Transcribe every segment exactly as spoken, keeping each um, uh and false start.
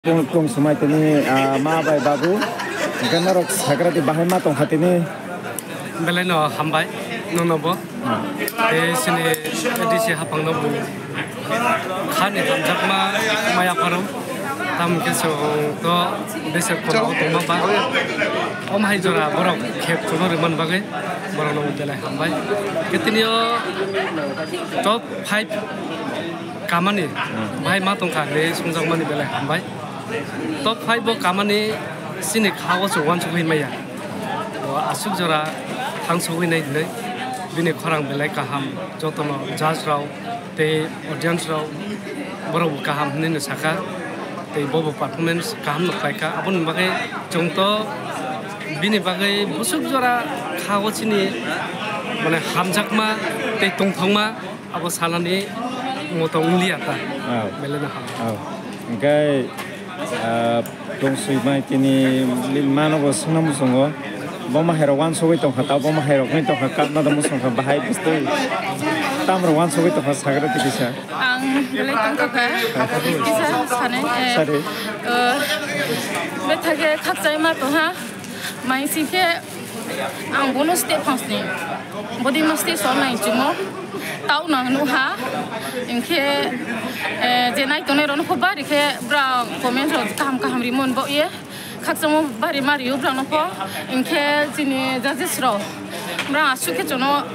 Kung, kung sumai tini, ah, ma bai babu. Hwnkhe norok sagra di bahai ma tongkha tini. Belai no hambai, nono bo. Ah. Tei sini A D C hapang no bo. Khani hamjakma maya pharo. Tam khe chwng to bese kono tongma ba. Om hai jora borok khep chuno rwman bagwi borok no belai hambai. Khe tini o top five kamani bahai ma tongkha hinwi songjakmani belai hambai. Top five bo kamani chini kha o chwng uansugwi maya. Bo aswk jora thangsugwi nai hinwi bini khorang belai kaham, jotono judge rok tei audience rok borok bo kaham hinwi no sakha, tei bobo performance kaham no khlaikha. Aboni bagwi chwng to bini bagwi bwswk jora kha o chini, mane, hamjakma tei tongthokma abo sanani moto wngya ta. Oh. Belai no ham. Oh. Hwnkhe, ah, tong sui mai tini mano bo swnam muchungo. Bo ma hairok uansugwi tongkha, ta bo ma hairok ni tongkha, katna da muchungkha, bahai bwstwi. Tamrok uansugwi tongkha, sagra tikisa. Ang belai tongkha kha. Kisa sane, eh, Sari. Eh, bethage khakchai ma tongha. Mai singkhe ang bono step phangsni. Body ma step so nai chimo. Tau nang nuha. Inkhe, eh, je nai tongnai rok no kho bari khe bra comment rok kaham kaham rimon bo ye. Khakchangma bari ma rio bra no pho. Inkhe chini judges rok. Bra aswk khe chono,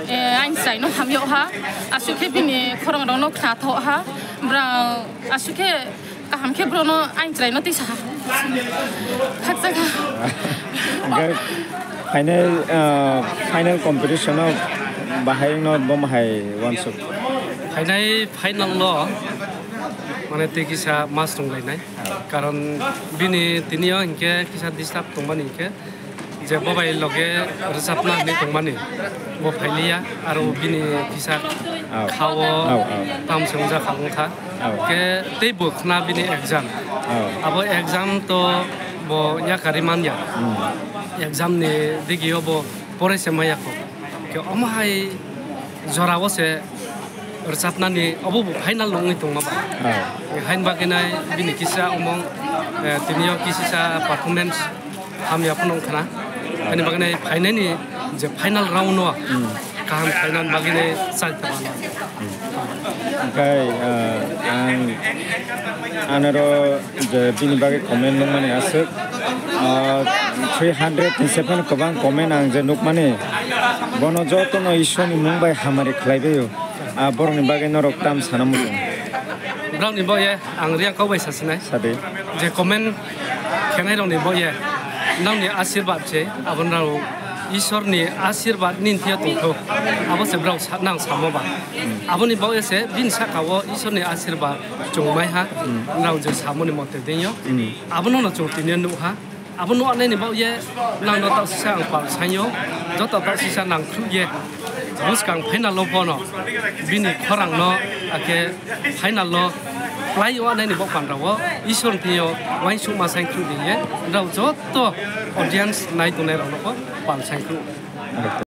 eh, ain sai no hamyo ha. Aswk khe bini khorang rok no khna tho ha. Bra aswk khe kaham khe bro no ain chwrai no tisa ha. Khakchang ha. Hwnkhe final, ah, final competition o bahai no bo mahai uansuk. Phainai final no mane tei kisa mas tong lainai. Karon bini tini o hinkhe kisa disturb tongmani hinkhe je bo bai loge rwchapna hinwi tongmani, bo phailiya, aro bini kisa Oh. kha o Oh, oh. tam se wngjakha wngkha. Oh. Khe tei bo khna bini exam. Oh. Abo exam to bo yakari manya. Hmm. Exam ni digi o bo pore se maya kho. Khe omo hai jora o se rwchapnani obo bo final no wngwi tongma ba. Oh. Hain bagwi nai bini kisa omong, eh, tini o kisa performance hamya phano wngkhana. Haini bagwi nai phainani je final round o Hmm. kaham khlainani bagwi nai chal tabana. Hmm. Hwnkhe, ah, ang anaro je bini bagwi comment nukmani aswk, ah, three hundred ni se phano kwbang comment ang je nukmani, bono jotono Ishwarni mung bai hamari khlaibaio. Ah, borokni bagwi norok tam sana muchung? Borokni bagwi ang riyang kok bai sasinai. Sadi. Je comment khenai rokni bagwi nangni asirbat se, abo nang Ishwarni asirbat ni thia tongthok. Abo se borok sa-, nang samo ba. Aboni bagwi se bini saka o Ishwarni asirbat chwng mai ha. Hmm. Nang je samoni mote dengyo. Hmm. Abono no chwng tini nukha. Abo nuknani bagwi nangno taksisa ang pal saio, joto taksisa nang khruh ye bwskang final o bono bini khorangno, akhe final o plai o nani bo pandra o Ishwar thwio uansukma sai khruh di ye, nrao joto audience nai tongnai rokno bo pal sai khruh.